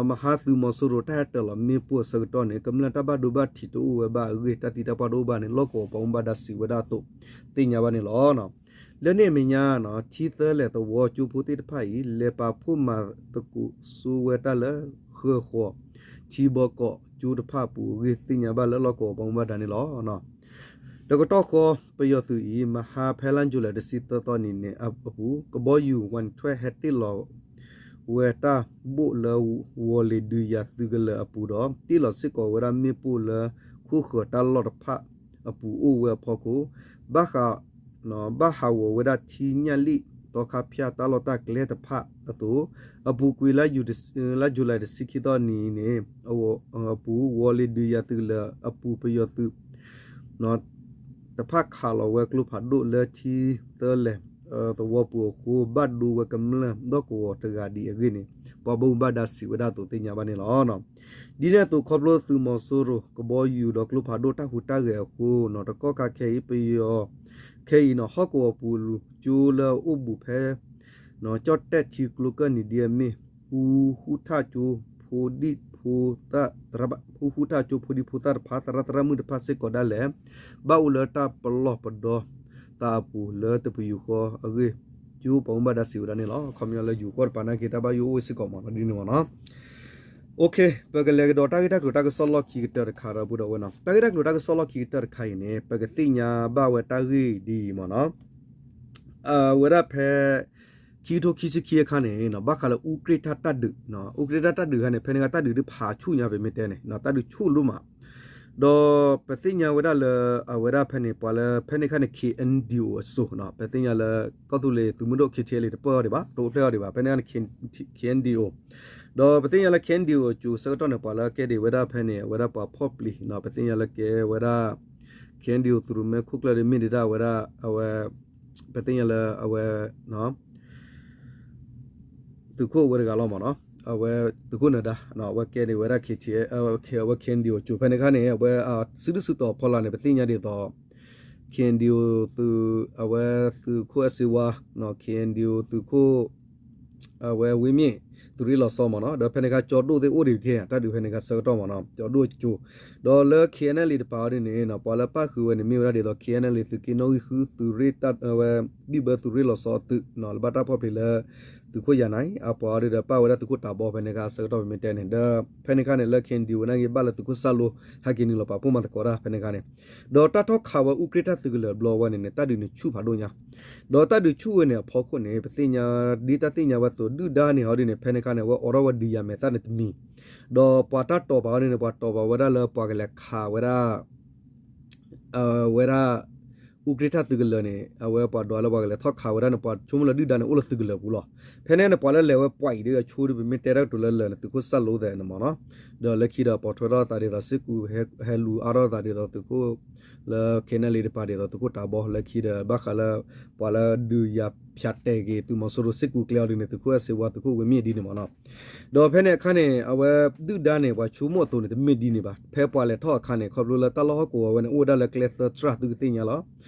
မဟါသုးမီၤစိရိၤတၢ်ဟဲတၢၤလီၤမ့ၣ်ပိၢ်အဆၢကတီၢ်န့ၣ် ကမျၢၢ်တၢ်ဘၣ်ဒိဘၣ်ထံးတအိၣ်ဝဲဘၣ်အဂ့ၢ် တၢ်သံတၢ်ပှၢ်တအိၣ်ဘၣ်န့ၣ် လီၢ်ကဝီၤပှၤဘၣ်မူဘၣ်ဒါစံးဝဲဒၣ်အသိး သ့ၣ်ညါဘၣ်န့ၣ်လီၤ. လၢန့ၣ်အမဲာ်ညါ ထံသဲလဲၣ်သဝီကၠိဖိသ့ၣ်တဖၣ်အံၤ လဲၤပာ်ဖှိၣ်မၤသကိးစိဝဲတၢ်လၢ ဃၢၤဃီၤ ထံဘီကီးကၠိတဖၣ်အပူၤအဂ့ၢ် သ့ၣ်ညါဘၣ်လၢလီၢ်ကဝီၤပှၤဘၣ်မူဘၣ်ဒါန့ၣ်လီၤ. တကတီၢ်ဃီ ပယီၤသုးအံၤ မဟါဖဲလါယူၤလံတဆံသၢသီနံၤန့ၣ်အပူၤ ကဘီယူၤဝဲထွဲဟဲတ့ၢ်လီၤဝဲတၢ်ဘိၣ်လၢ ဝီၤလ့ၤဒုးယၤသုးကလၢၤအပူၤဒီး တ့ၢ်လီၤစ့ၢ်ကီးဝဲဒၣ်မ့ၣ်ပိၢ်လၢ ခိၣ်ဃၢၤတၢ်လီၢ်တဖၣ်အပူၤအိၣ်ဝဲအဖီခိၣ် ဘၣ်ဃး ဘၣ်ဟးဂီၤဝဲဒၣ်ထံညၣ်လံၣ် သီခါဖၠၣ်တၢ်လီၢ်တၢ်ကျဲတဖၣ်အသိး အပူၤကွံာ် လါယူၤလံတဆံခံသီနံၤန့ၣ် အပူၤ ဝီၤလ့ၤဒုးယၤသုးကလၢၤအပူၤ ပယီၤသုး တဖၣ်ခးလီၤဝဲကျိဖးဒိၣ်လၢထံသၢလဲၣ် သဝီပူၤအဃိ ဘၣ်ဒိဝဲကမျၢၢ်လီၢ်ကဝီၤတဂၤဒံးအဂ့ၢ်န့ၣ် ပှၤဘၣ်မူဘၣ်ဒါစံးဝဲဒၣ်အသိးသ့ၣ်ညါဘၣ်န့ၣ်လီၤ. ဒ်န့ၣ်အသိး ခီဖျိသုးမီၤစိရိၤ ကဘီယူၤဒီးကျိဖးဒိၣ်တၢ်ဟူးတၢ်ဂဲၤအဃိ တကီၢ်ခါခဲအံၤ ပယီၤ ခဲအံၤန့ၣ် ဟီၣ်ကဝီၤပူၤလူၤကၠိလၢအအိၣ်ဘူးဖဲ ကၠီၣ်တဲၣ်ထံကျိကၢၢ်နံၤဒ်အမ့ၢ် ဃူဃူထၣ်ကၠိဖိဒံဖိသၣ် ဃူဃူထၣ်ကၠိဖိဒံဖိသၣ်တဖၣ် သရၣ်သရၣ်မုၣ်တဖၣ်စ့ၢ်ကီးဒၣ်လဲာ် ဘၣ်အိၣ်လၢတၢ်ပလီၢ်ပဒီသးအပူၤလၢတပယူာ်ဃီအဂ့ၢ် ကၠိပှၤဘၣ်မူဘၣ်ဒါစံးဝဲဒၣ်န့ၣ်လီၤ. ခီပညီလၢယူၤဃီတပၤနာ်က့ တၢ်ဘၣ်ယိၣ်အိၣ်စ့ၢ်ကီးမ့ၢ်နီၤ ဒ်န့ၣ်မ့ၢ်နီၤ ပကလဲၤကဒီးတၢ်ဂ့ၢ်တၢ်ကျိၤတၢ်ကစီၣ်လီၢ်ခံကတၢၢ်တခါဒီး ပုၢ်ဒီဝဲၢ်နီၤ တၢ်ဂ့ၢ်တၢ်ကျိၤတၢ်ကစီၣ်လီၢ်ခံကတၢၢ်တခါအံၤန့ၣ် ပကသ့ၣ်ညါဘၣ်ဝဲတၢ်ဂ့ၢ်ဒ်အံၤမ့ၢ်နီၤ အဝဲဒၣ်ဖဲ ခံကထိခံဆံခံအခါန့ၣ် ဘၣ်ဃးလၢအူကြ့ၢ်ထၣ်တၢ်ဒုး အူကြ့ၢ်ထၣ်တၢ်ဒုးအခါန့ၣ် ဖဲန့ၣ်ကတၢ်ဒုးဒ်ဖးဆူၣ်ညါ ပမ့ၢ်တဲန့ၣ် တၢ်ဒုးဆူၣ်လိၣ်မး ဒီးပသ့ၣ်ညါဝဲဒၣ်လၢ အဝဲဒၣ်ဖဲန့ၣ် ပှၤလၢဖဲန့ၣ်ခါန့ၣ် KNDO အစိၤ ပသ့ၣ်ညါလၢ ကီၢ်သူလ့ၤသုးမုၢ်ဒိၣ် KTLA တပၢၢ်အီၤဒံးဘၣ် တအိၣ်ဖျဲၣ်အီၤဒံးဘၣ် ဖဲန့ၣ်ခါန့ၣ် KNDO ဒီးပသ့ၣ်ညါလၢ KNDO အစိၤဆၢကတီၢ်န့ၣ် ပှၤလၢကဲဒံးဝဲဒၣ်ဖဲန့ၣ် အဝဲဒၣ်ပှၤဖီၣ်ပျံၤ ပသ့ၣ်ညါလၢကဲဝဲဒၣ် KNDO သုးရိၣ်မဲခိၣ်ကျၢၢ်ဒ်မ့ၢ်ဒၣ်ဝဲဒၣ် အဝဲ ပသ့ၣ်ညါလၢအဝဲ သုးခိၣ်ဝဲတဂၤလီၤမ့ၢ်နီၤ, အဝဲသုးခိၣ်နၢၤဒါ အဝဲကဲန့ၢ်ဝဲဒၣ် KTLA အဝဲ KNDO ကၠိ ဖဲန့ၣ်အခါန့ၣ် အဝဲ စုဒုၣ်စုတီၤဖီလာ်န့ၣ် ပသ့ၣ်ညါဒ်သိး KNDO သုး အဝဲသုးခိၣ်အဲၣ်စ့ဝါ KNDO သုးခိၣ် အဝဲဝ့ၢ်မ့ၣ် သုးရ့ၣ်လီၤဆီမ့ၢ်နီၤ, ဒီးဖဲန့ၣ်အခါကၠီဒိၣ်သ့ၣ်အိၣ်ဒံးတက့ၢ် တၢ်ဒုးဖဲန့ၣ်အခါဆၢကတီၢ်မ့ၢ်နီၤ ကၠီဒိၣ်ကၠိ, ဒီးလၢ KNLA တပၤအီၤဒ်န့ၣ် ပှၤလၢပၣ်ဃုာ်ဝဲန့ၣ်မ့ၢ်ဝဲဒၣ်ဒ်သိး KNLA သုးက့နီၣ်ဂံၢ်ဃု သုးရ့ၣ် အဝဲ ဘံၣ်ဘၢသုးရ့ၣ်လီၤဆီအသုး လၢဘၣ်တၢ်ဖီၣ်ဖျ့လၢ သုးခိၣ်ယၤနၤအံၤ အပှၤအီၤဒ်ဒီးပၣ်ဝဲဒၣ်သုးခိၣ်တၤဘီဖဲန့ၣ်အခါဆၢကတီၢ်ပမ့ၢ်တဲန့ၣ် ဒီးဖဲန့ၣ်အခါန့ၣ် လၢ KNDO ဝဲနာ်က့ၤဘၣ်လၢသုးခိၣ်စၣ်လိ ဟဲက့ၤနုာ်လီၤပာ်ဖှိၣ်မၤသကိးတၢ်ဖဲန့ၣ်အခါန့ၣ်, ဒီးတၢ်ထီၣ်ခးဝဲအူကြ့ၢ်တၢ်သုးကလၢၤဘျီဝဲန့ၣ်န့ၣ် တၢ်ဒုးန့ၣ်ဆူၣ်ဖးဒိၣ်ညါ, ဒီးတၢ်ဒုးဆူၣ်ဝဲန့ၣ်အဖီခိၣ်န့ၣ် ပသ့ၣ်ညါ ဒ်တၢ်သ့ၣ်ညါဝဲအသိး ဒုၣ်ဒါန့ၣ်အီၤဒ်န့ၣ် ဖဲန့ၣ်အခါန့ၣ် အဝဲအိးထီၣ်ဝဲဒုးယၤမဲာ်သၣ်န့ၣ်တမံၤ, ဒီးပှၤတၢ်တိာ်ပာ်အီၤဒ်န့ၣ် ပှၤတိာ်ပာ်ဝဲဒၣ်လၢပှၤကလဲၤခးဝဲဒၣ် ဝဲဒၣ် အူကြ့ၢ်တၢ်သုးကလၢၤန့ၣ် အဝဲပှၤဒွးလၢပှၤကလဲၤထီၣ်ခးဝဲဒၣ်န့ၣ် ပှၤဆိကမိၣ်လၢဒုၣ်ဒါန့ၣ် အိၣ်လၢသုးကလၢၤပူၤလီၤ. ဖဲန့ၣ်န့ၣ် ပှၤလၢလဲၤဝဲပှၤအံၤဒီးအဆိဒီး ပမ့ၢ်တဲတၢ်ကတိၤလၢလၢာ်န့ၣ် သုးခိၣ်စၣ်လိသဲးန့ၣ်မ့ၢ်နီၤ, ဒီးလၢခံဒီးပိာ်ထွဲထီၣ်သးဒ်သိးစ့ၢ်ကီး ဟဲလူၤအါထီၣ်သးဒ်သိးသုးခိၣ် လၢ KNLA တပၤဒ်သိးသုးခိၣ်တၤဘီ လၢခံဒီးဘၣ်ဃးလၢ ပှၤလၢဒုးယၤဖၠးတဲာ်က့ၤ သုးမီၤစိရိၤစ့ၢ်ကီးကျဲအီၤဒ်န့ၣ် သုးခိၣ်အဲၣ်စ့ဝါ သုးခိၣ်ဝ့ၢ်မ့ၣ်ဒ်န့ၣ်မ့ၢ်နီၤ ဒီးဖဲန့ၣ်အခါန့ၣ် အဝဲဒုၣ်ဒါန့ၣ် ပှၤဆိကမိၣ်အသိးန့ၣ် တမ့ၢ်ဒ်န့ၣ်ဘၣ်. ဖဲပှၤလဲၤထီၣ်အခါန့ၣ် ခီဖျိလၢတၢ်လီၢ်ဟီၣ်ကဝီၤဝဲန့ၣ် အိၣ်ဝဲဒၣ်လၢကျဲသၢစှၢ်သုကသ့ၣ်ညါလီၤ.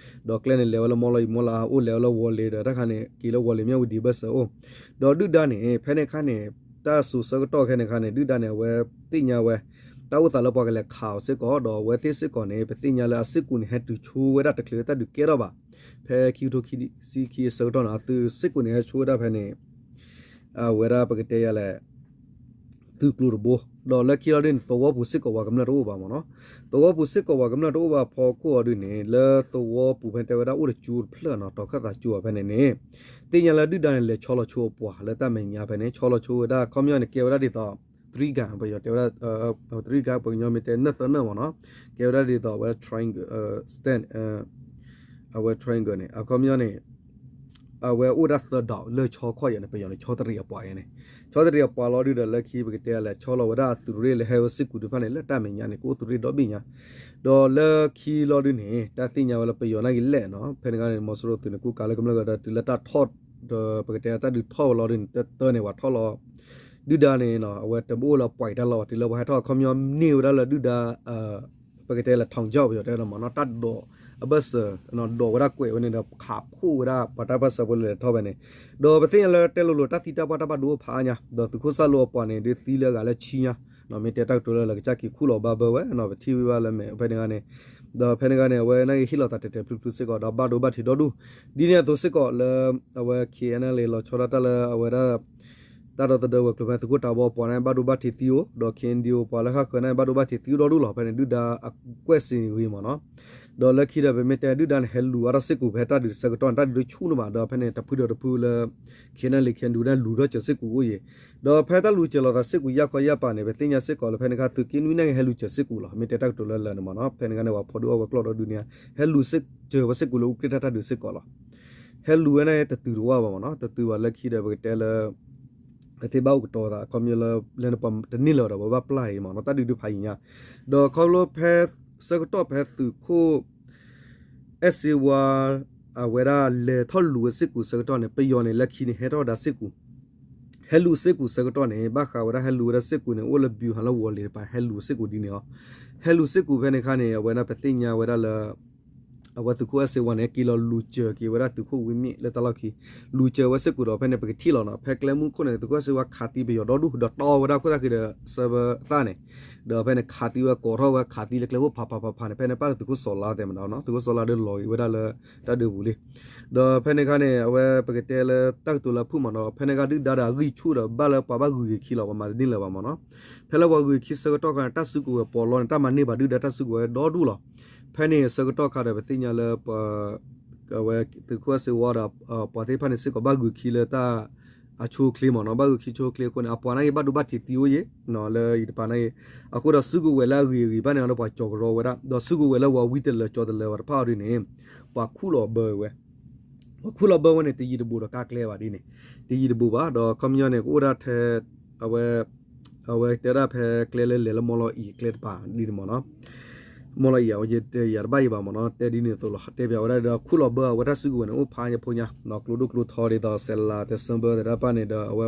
ဒီးကျဲန့ၣ်လဲၤဝဲလၢမီလီၤအံၤမီလီၤအါ အိၣ်လဲၤဝဲလၢဝီၤလ့ၤဒီး တၢ်ခါန့ၣ် က့ၤလၢဝီၤလ့ၤမၠၣ်ဝတံၤဘၢၣ်စၢၤအိၣ်, ဒီးဒုၣ်ဒါန့ၣ် ဖဲန့ၣ်အခါန့ၣ် တၢ်စိၤဆၢကတီၢ်ခဲန့ၣ်အခါန့ၣ် ဒုၣ်ဒါန့ၣ် အဝဲသ့ၣ်ညါဝဲ တၢ်အိၣ်သးလၢပှၤကလဲၤခးအီၤစ့ၢ်ကီး ဒီးအဝဲသ့ၣ်စ့ၢ်ကီးန့ၣ် ပသ့ၣ်ညါလၢအစ့ၢ်ကီးန့ၣ် ဟဲတုၤဆိဝဲဒၣ်တချုးတၢ်ဒုးကဲထီၣ်ဘၣ်. ဖဲခံကထိခံဆံခံအဆၢကတီၢ်န့ၣ် အသုးစ့ၢ်ကီးန့ၣ် ဟဲဆိဝဲဒၣ်ဖဲန့ၣ် အဝဲဒၣ်ပကတဲယၤလဲၣ် သုးကျိၤတဘိ, ဒီးလၢခံလီၤဒ်န့ၣ် သဝီပူၤစ့ၢ်ကီးပှၤကမျၢၢ်တအိၣ်ဘၣ်မ့ၢ်နီၤ. သဝီပူၤစ့ၢ်ကီးပှၤကမျၢၢ်တအိၣ်ဘၣ်အဖီခိၣ်အီၤဒ်န့ၣ် လၢသဝီပူၤဖဲန့ၣ်တဲဝဲဒၣ်အိၣ်တကၠိတဖျၢၣ်နီၤ တီၤခၢၣ်သးကၠိအီၤဖဲန့ၣ်န့ၣ် သ့ၣ်ညါလၢဒုၣ်ဒါန့ၣ် လဲၤဆီလီၤဆိအပှၤလၢတၢ်မဲာ်ညါဖဲန့ၣ် ဆီလီၤဆိဝဲဒၣ် ခီပညီန့ၣ် ကဲဝဲဒၣ်ဒ်သိး three gun ပယီၤတဲဝဲဒၣ် three gun ပှၤကညီမ့ၢ်တဲနၢၣ်သၢနၢၣ်မ့ၢ်နီၤ, ကဲဝဲဒၣ်ဒ်သိးအဝဲ triangle stand အဝဲ triangle န့ၣ် အခီပညီန့ၣ် အဝဲအိၣ်ဒၣ်သၢဒီးလၢဆီခီၣ်ယဲၢ်န့ၣ် ပယီၤန့ၣ် ဆီတရံးအပှၤယဲၢ်န့ၣ်, ဆီတရံးအပှၤလီၤဒုးဒီးလၢခံပကတဲလဲၣ် ဆီလီၤဝဲဒၣ်အသုးရ့ၣ်လၢဟဲဝဲစ့ၢ်ကီးတဖၣ်န့ၣ် လၢတၢ်မဲာ်ညါန့ၣ် ကအိၣ်သုးရ့ၣ်ဒီဘ့ၣ်ညါ, ဒီးလၢခံလီၤဒုးန့ၣ် တၢ်သ့ၣ်ညါဝဲလၢပယီၤနာ်က့ၤလဲၣ်နီၤ ဖဲန့ၣ်အခါန့ၣ် မီၤစိရိၤသုးန့ၣ် ကူကၤလၢကမျၢၢ်ကဒီးတုၤလၢတၢ်ထီၣ် ဒီးပကတဲတၢ်ဒုးထီၣ်ဝဲလီၤဒုးန့ၣ် တၢ်တၢ်န့ၣ် ပှၤထီၣ်လီၤ ဒုၣ်ဒါန့ၣ် အဝဲတဘၣ်အိၣ်လၢပှၤအံၤတၢ်လီၢ်ဘၣ် တုၤလၢပှၤဟဲထီၣ်အခီပညီန့ၢ်ဝဲဒၣ်လၢဒုၣ်ဒါ ပကတဲလၢ ထောင်ချောက် ပယီၤတဲဝဲဒၣ်မ့ၢ်နီၤ တၢ်ဒိးအဘၢၣ်စၢၤ ဒိးဝဲဒၣ်ကွဲးဝဲန့ၣ်ဒီးခးဖှိၣ်ဝဲဒၣ်ပှၤတၢ်ပၢၢ်ဆၢဖိလၢလဲၤထီၣ်ဖဲန့ၣ်, ဒီးပသ့ၣ်ညါလၢတဲလိၤလိၤတၢ်သံတၢ်ပှၢ်တၢ်ဘၣ်ဒိအိၣ်ဖးအါညါ ဒီးသုးခိၣ်စၢ်လိအပှၤန့ၣ် ဒုးသံလၢအဂၤလၢဆံညါ မ့ၢ်တဲတၢ်ကတိၤလၢလၢကစၢ်က့ၤခူၣ်လီၤဘၣ်ဘၢဝဲ ပထံၣ်ဝဲဘၣ်လၢမဲာ်ဖဲန့ၣ်ဂၤန့ၣ်, ဒီးဖဲန့ၣ်ဂၤန့ၣ် အဝဲနာ်က့ၤဟ့ၣ်လီၤသးတဲာ်တဲာ်ဖျုးဖျုးစ့ၢ်ကီး ဒီးဘၣ်ဒိဘၣ်ထံးဒီဒူၣ်, ဒ်န့ၣ်အသိးစ့ၢ်ကီးလၢ အဝဲ K N L A လီၤဆီဒၣ်တၢ်လၢအဝဲဒၣ် တၢ်ဒီသဒၢဝဲၤကျိၤဖဲသုးခိၣ်တၤဘီပှၤန့ၣ် ဘၣ်ဒိဘၣ်ထံးသံအိၣ် ဒီး K N D O ပှၤလၢဃၣ်ဃၢၤန့ၣ် ဘၣ်ဒိဘၣ်ထံးသံအိၣ်ဒီဒူၣ်လီၤ ဖဲန့ၣ်ဒုၣ်ဒါအကွဲးစ့ၢ်ဂ့ၤမ့ၢ်နီၤ, ဒီးလၢခံဒီးပမ့ၢ်တဲဒုၣ်ဒါန့ၣ် ဟဲလူၤအါထီၣ်စ့ၢ်ကီးဖဲတၢ်ဒုးဆၢကတီၢ်န့ၣ် တၢ်ဒုးတဆူၣ်န့ၣ်ဘၣ် ဒီးဖဲန့ၣ်တဖုဒီးတဖုလၢ K N L A K N D O န့ၣ် လူၤထီၣ်စၢၤစ့ၢ်ကီးအိၣ်ယဲၢ်, ဒီးဖဲတၢ်လူၤစၢၤလိာ်သးစ့ၢ်ကီးယၢ်ခီယၢ်ပၤန့ၣ် ပသ့ၣ်ညါစ့ၢ်ကီးလၢဖဲန့ၣ်အခါ သုးက့နွံန့ၣ်က့ၤ ဟဲလူၤစၢၤစ့ၢ်ကီးလီၤ မ့ၢ်တဲတၢ်ကတိၤလၢလၢာ်န့ၣ်မ့ၢ်နီၤ, ဖဲန့ၣ်အခါန့ၣ် ပှၤဖီဒုးအီၣ်ဝဲကျီၢ်ဒီဒူၣ်န့ၣ် ဟဲလူၤစၢၤဝဲစ့ၢ်ကီးလၢအူကြ့ၢ်တၢ်တၢ်ဒုးစ့ၢ်ကီးလီၤ ဟဲလူၤဝဲန့ၣ်တတုၤတဝၢ်ဘၣ်မ့ၢ်နီၤ, တတုၤဘၣ်လၢခံဒီးပကတဲလၢ အသ့ၣ်ဘၣ်အိၣ်ကတီၤသး အခီပညီလၢ လၢနပှၤတန့ၢ်လၢၤဒီး ပဘၣ်ပျၢ်အံၤမ့ၢ်နီၤ, တၢ်ဒုးဒုးဖးယံၤညါ, ဒီးခီဖျိဖဲ ဆၢကတီၢ်ဖဲသုးခိၣ် အဲၣ်စ့ဝါ အဝဲဒၣ်လဲၤထီၣ်လူၤဝဲစ့ၢ်ကီးဆၢကတီၢ်န့ၣ် ပယီၤန့ၣ် လၢခံန့ၣ် ဟဲထီၣ်ဝဲဒၣ်စ့ၢ်ကီး ဟဲလူၤစ့ၢ်ကီးဆၢကတီၢ်န့ၣ် ဘၣ်ဃးဝဲဒၣ်ဟဲလူၤဝဲဒၣ်စ့ၢ်ကီးန့ၣ် အိၣ်လၢ ဗျူဟာ လၢဝီၤလ့ၤတပၤ ဟဲလူၤစ့ၢ်ကီးဒ်န့ၣ်လီၤ. ဟဲလူၤစ့ၢ်ကီးဖဲန့ၣ်အခါန့ၣ် အဝဲဒၣ်ပသ့ၣ်ညါဝဲဒၣ်လၢ အဝဲသုးခိၣ်အဲၣ်စ့ဝါန့ၣ် က့ၤလီၤလူၤစၢၤက့ၤဝဲဒၣ်သုးခိၣ်ဝ့ၢ်မ့ၣ်လၢတၢ်လီၢ်ခံ, လူၤစၢၤဝဲစ့ၢ်ကီးဒီး ဖဲန့ၣ် ပကထံၣ်လီၤနီၤ ဖဲကျဲမုၢ်ခိၣ်န့ၣ် သုးခိၣ်အဲၣ်စ့ဝါခးသံပယီၤဒီဒူၣ် ဒီးတီဝဲဒၣ်ခိၣ်သၣ်ဃံဒီး ဆၢဘၢသၣ်န့ၣ်, ဒီးဖဲန့ၣ် ခးသံဝဲကိးထီၣ်ဝဲခးသံလၢကျဲအိၣ်ဖးဖးဖးဖးန့ၣ် ဖဲန့ၣ် ပၣ်လၢသုးခိၣ်စီၤလါသဲးမ့ၢ်နီၤ, သုးခိၣ်စီၤလါဒီးလီၤက့ၤဝဲဒၣ်လၢတၢ်ဒုးပူၤလံ ဒီးဖဲန့ၣ်အခါန့ၣ် အဝဲပကတဲလၢတၢ်ကတိၤလၢအဖုၣ်မ့ၢ်နီၤ, ဖဲန့ၣ်အခါဒုၣ်ဒါဒီးအဂံၢ်ဆူၣ်ဒီးဘၣ်လၢပှၤဘၣ်ဂုာ်က့ၤခံလီၤ ပှၤမၤတန့ၢ်လၢၤဘၣ်မ့ၢ်နီၤ, ဖဲလၢပှၤဂုာ်ခံဆၢကတီၢ်ခါန့ၣ် တၢ်စုကဝဲၤပီးလီန့ၣ် တၢ်မၤန့ၢ်ဘၣ်ဒုၣ်ဒါတၢ်စုကဝဲၤဒီဒူၣ်လီၤ. ဖဲန့ၣ်ဆၢကတီၢ်ခါဒီး ပသ့ၣ်ညါလၢ အဝဲသုးခိၣ်အဲၣ်စ့ဝါဒီး ပှၤသ့ၣ်တဖၣ်န့ၣ်စ့ၢ်ကီး ဘၣ်ဂုာ်ခံလၢတၢ် အဆိအချ့မ့ၢ်နီၤ, ဘၣ်ဂုာ်ခံဆိအချ့အဃိန့ၣ် အပှၤနာ်က့ ဘၣ်ဒိဘၣ်ထံးသံအိၣ်ယဲၢ် လၢယတပၤနာ်က့, အဃိဒီးစုကဝဲၤလၢအဂ့ၤအဂ့ၤဘၣ်န့ၣ်ဒီး ပှၤကၠီၤကရီဝဲဒၣ် ဒီးစုကဝဲၤလၢပှၤဝံတလၢၤကၠီၤတလၢၤဘၣ်တဖၣ်အီၤဒ်န့ၣ် ပှၤခူၣ်လီၤဘၢဝဲ ပှၤခူၣ်လီၤဘၢဝဲန့ၣ် တယံၤတဘူးဒီးကါကျဲဘၣ်ဒ်န့ၣ်, တယံၤတဘူးဘၣ် ဒီးခီပညီန့ၣ် ကအိၣ်ဒၣ်ထဲ အဝဲ အဝဲတဲဒၣ်ဖဲကျဲလၢလဲၤလၢမီလီၤအံၤအကျဲတပၤဒ်န့ၣ်မ့ၢ်နီၤ, မီလီၤအံၤ အဝဲယတဲယၤတဘၣ်ယံၤဘၣ်မ့ၢ်နီၤ, တဲဒ်န့ၣ်အသိးလီၤ, တဲပၠးဝဲဒၣ်ဒီး ခူၣ်လီၤဘၢအဝဲတၢ်စုကဝဲၤန့ၣ် အိၣ်ဖးညါဖိညါ ကျိဒိၣ်ကျိထီဒ်သိး စဲးလၤ တဲဆၢဘၢသ့ၣ်တဖၣ်န့ၣ်ဒီး အဝဲ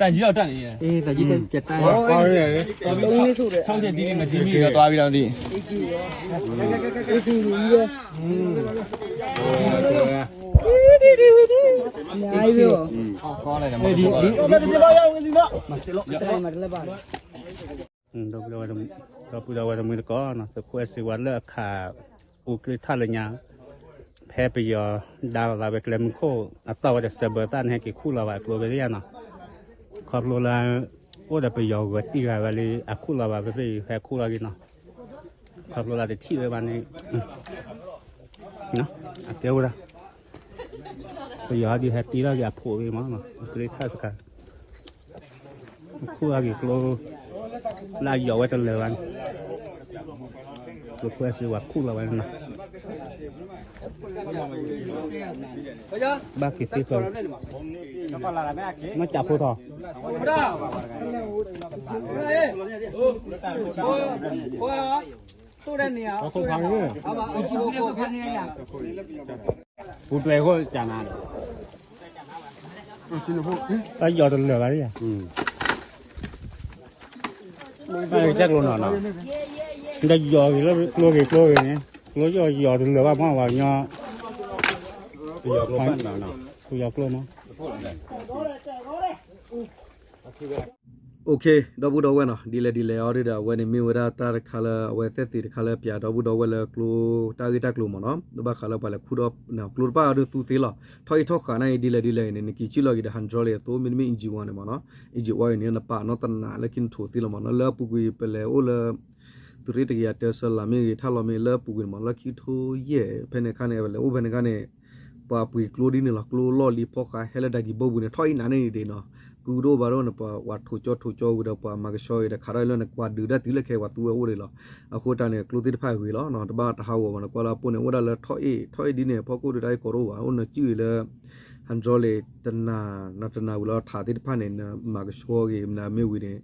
တၢ်ယံၤလီၤတၢ်န့ၣ်, တၢ်ယံၤတၢ်ယံၤ, ချောင်းချက်တီးဒီး ငကံမံဒီး သွားပြီးတော့ဒီး, ဒီပုၢ်ဒီဝဲၢ်တမှံၤသကိးနီၤ, သုးခိၣ်အဲၣ်စ့ဝါလၢအခး အူကြ့ထၣ်လၢညါ, ဖဲပယီၤဒါလီၤသးဝဲကျဲမုၢ်ခိၣ် အတီၢ်ဝဲတစဲးဘၢသၣ်န့ၣ် ဟဲက့ၤခူၣ်လီၤဘၣ်ကျိဝဲသ့ၣ်ညါနီၤ, ခီဖျိလၢ အိၣ်ဒီးပယီၤဂၤတံၢ်ဂၤဝဲလံ အခူၣ်လီၤဘၣ်ဖဲဖဲအံၤ ဟဲခူၣ်လီၤက့ၤနီၤ, ခီဖျိလၢတထံၣ်ဝဲဘၣ်န့ၣ် အကဲဝဲဒၣ် ပယီၤဒုးဟဲတ့ထီၣ်က့ၤအဖိးဝဲမးနီၤ, အူကြ့ထၣ်တခါ ခူၣ်အဂ့ၢ်ကျိ လၢယီၤဝဲတလၢာ်ဘၣ်န့ၣ်, ကျိဖိအဲၣ်စ့ဝါခူၣ်လီၤဝဲန့ၣ်နီၤ, ဘၣ်က့ၤသ့ၣ်ဃီ, မ့ၢ်ကးဖိထီၣ် ပူၤတွဲၤဃိကနၤ, တၢ်ယီၤတလၢာ်ဘၣ်, တၢ်ကျိနီၤနီၤ, တၢ်ယီၤဂ့ၤလၢကျိဂ့ၤကျိဂ့ၤန့ၣ်, ကျိယီၤယီၤတလၢာ်ဘၣ်မး ပှၤကညီ, ပယီၤကျိမး, OK, ဒီပုၢ်ဒီဝဲၢ်နီၤ, ဒ်လဲၣ်ဒ်လဲၣ်အီၤဒုဒီး အဝဲန့ၣ်မ့ၢ်ဝဲဒၣ်တၢ်တခါလၢ အဝဲသ့ၣ်သ့ၣ်တခါလၢပျးဒီပုၢ်ဒီဝဲၢ်လၢကျိ တၢ်ဂ့ၢ်တၢ်ကျိၤမးနီၤ, ဘၣ်ဃးလၢပှၤလဲၤခူၣ်ဒီး ကျိတဖၣ်အီၤဒုသူသ့လီၤ, ထီၣ်အ့ၣ်ထီၣ်ဃာ်န့ၣ်အံၤ ဒ်လဲၣ်ဒ်လဲၣ်အံၤန့ၣ် နက့ၤကၠံၣ်လီၤက့ၤဒီး hydraulic အသိး မ့တမ့ၢ် engine one န့ၣ်မးနီၤ, engine one အံၤန့ၣ် နပာ်နီၣ်တနးလၢခံနထိးသ့လီၤမးနီၤ, လၢအပူၤကွံာ်ပလဲၤအိၣ်လၢ သုးရ့ၣ်တကယၤတၢ ဆၢလၤမ့ၢ်ဂ့ၤ ထၣ်လီၤမ့ၢ်ဂ့ၤ လၢအပူၤကွံာ်န့ၣ်မး လၢခံကထိယဲၢ်ဖဲန့ၣ်အခါန့ၣ် ပလဲၤအိၣ်ဖဲန့ၣ်အခါန့ၣ် ပှၤပှ့ၤကျိဒ်န့ၣ်လီၤ, ကျိလီၢ်လံၤဖီဃာ် ဟဲလၢဒၢကံၤဘိပူၤန့ၣ် ထီၣ်အ့ၣ်နးန့ၣ်ဒ်နီၤ, ကုကဒိၣ်ဘၣ်ဒိၣ်န့ၣ် ပှၤဝးထိးကၠီထိးကၠီဝံၤဒီး ပှၤမၤကဆှီဂ့ၤဒီး ခးထီၣ်အံၤလၢန့ၣ် ကွၢ်ဒုးဒၣ်တုၤလၢခဲ ပှၤသူဝဲအိၣ်ဒံးလီၤ, အဃိတၢ်န့ၣ် ကျိသ့ၣ်တဖၣ်ဂ့ၤလီၤ, တဘၣ်တဟးဂီၤဘၣ်န့ၣ် ကွၢ်လၢအပိၢ်န့ၣ် အိၣ်ဒၣ်လၢထီၣ်အ့ၣ် ထီၣ်အ့ၣ်ဒ်န့ၣ် ဖီခိၣ်ဒုးတၢ်အ့ၣ်ကိးဒိၣ်ဘၣ် အိၣ်နကၠံၣ်အံၤလၢ hydraulic တနၤ နတနၤဝံၤလီၤထးသ့ၣ်တဖၣ်န့ၣ် နမၤကဆှီဂ့ၤ မနုၤမ့ၢ်ဝံၤန့ၣ်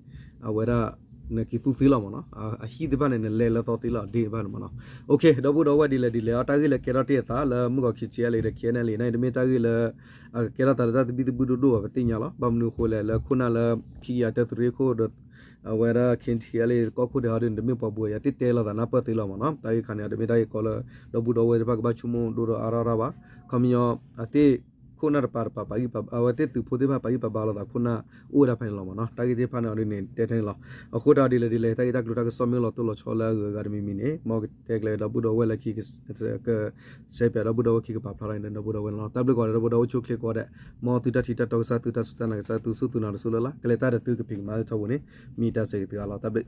အဝဲဒၣ် နက့ၤသူသ့လီၤမးနီၤ, အဟံၣ်သ့ၣ်တဖၣ်န့ၣ် နလဲၤလၢသီသ့လီၤ ဒ်န့ၣ်ဘၣ်န့ၣ်မးနီၤ, OK ဒီပုၢ်ဒီဝဲၢ်ဒ်လဲၣ်ဒ်လဲၣ်အီၤ တၢ်ဂ့ၢ်လၢကဲထီၣ်တ့ၢ်အသးလၢမုၢ်ဂီၤ ခံဆံအလံ ဒီး ခံဆံအလံ န့ၣ် တမ့ၢ်တၢ်ဂ့ၢ်လၢ အကကဲထီၣ်သးလၢတၢ်သဘံၣ်သဘုၣ်ဒိၣ်ဒိၣ်ဘၣ် ပသ့ၣ်ညါလီၤ, ဘၣ်မနုၤအဃိလဲၣ် လၢခိၣ်နၢ်လၢ ခံကယၤတၢသုးရ့ၣ်ခိၣ်ဒီး အဝဲဒၣ် KNLA ကီၢ်ခိၣ်ဒဲးဟီဒ်န့ၣ် တမ့ၢ်ပှၤဘှီယၤသ့ၣ်တဲလိာ်သးနၢ်ပၢၢ်သ့လီၤမးနီၤ, တၢ်ဂ့ၢ်ခါန့ၣ် တမ့ၢ်တၢ်ဂ့ၢ်ကီလၢ ဒီပုၢ်ဒီဝဲၢ်သ့ၣ်တဖၣ်ကဘၣ်ဆိကမိၣ်ဒိၣ်ဒီးအါထီၣ်တၢ်ဘၣ်, ခီပညီ အသ့ၣ်ခိၣ်နၢ်တပၤတပၤ ပာ်ဂံၢ်ပာ် အဝဲသ့ၣ်သုးဖိသ့ၣ်တဖၣ်ပာ်ဂံၢ်ပာ်ဘါလိာ်သးခိၣ်နၢ် အိၣ်ဝဲဒၣ်ဖဲန့ၣ်လီၤမးနီၤ, တၢ်ဂ့ၢ်သ့ၣ်တဖၣ်န့ၣ်အီၤဒ်န့ၣ် တဲထဲန့ၣ်လီၤ, အဃိတၢ်ဒ်လဲၣ်ဒ်လဲၣ် တၢ်ဂ့ၢ်တၢ်ကျိၤတၢ်ကစီၣ်မ့ၢ်လီၤတိၢ်လီၤဆီလၢအဂုၤအဂၤတမံၤမံၤန့ၣ် မ်ကတဲကျဲဒီပုၢ်ဒီဝဲၢ်လၢခံ က ကစဲးပၠးဒီပုၢ်ဒီဝဲၢ်ခံကပာ်ဖျါထီၣ်န့ၣ် ဒီပုၢ်ဒီဝဲၢ်န့ၣ်လီၤ, တၢ်ဘျုးကိးဂၤဒဲး ဒီပုၢ်ဒီဝဲၢ်အိၣ်ဆူၣ်အိၣ်ချ့ကိးဂၤဒဲး, မ်သုတၢ်ထံၣ်တၢ်တီကစၢ် သုတၢ်စူၢ်တၢ်နာ်ကစၢ် သုစူၢ်သုနာ်တစူၢ်လၢ်လၢ် ကလဲၤတၢ်ဒီးသုကဖံးကမၤလၢထီဘိန့ၣ် မ့ၢ်တၢ်ဆၢဂ့ၤသုအါလီၤ, တၢ်ဘျုး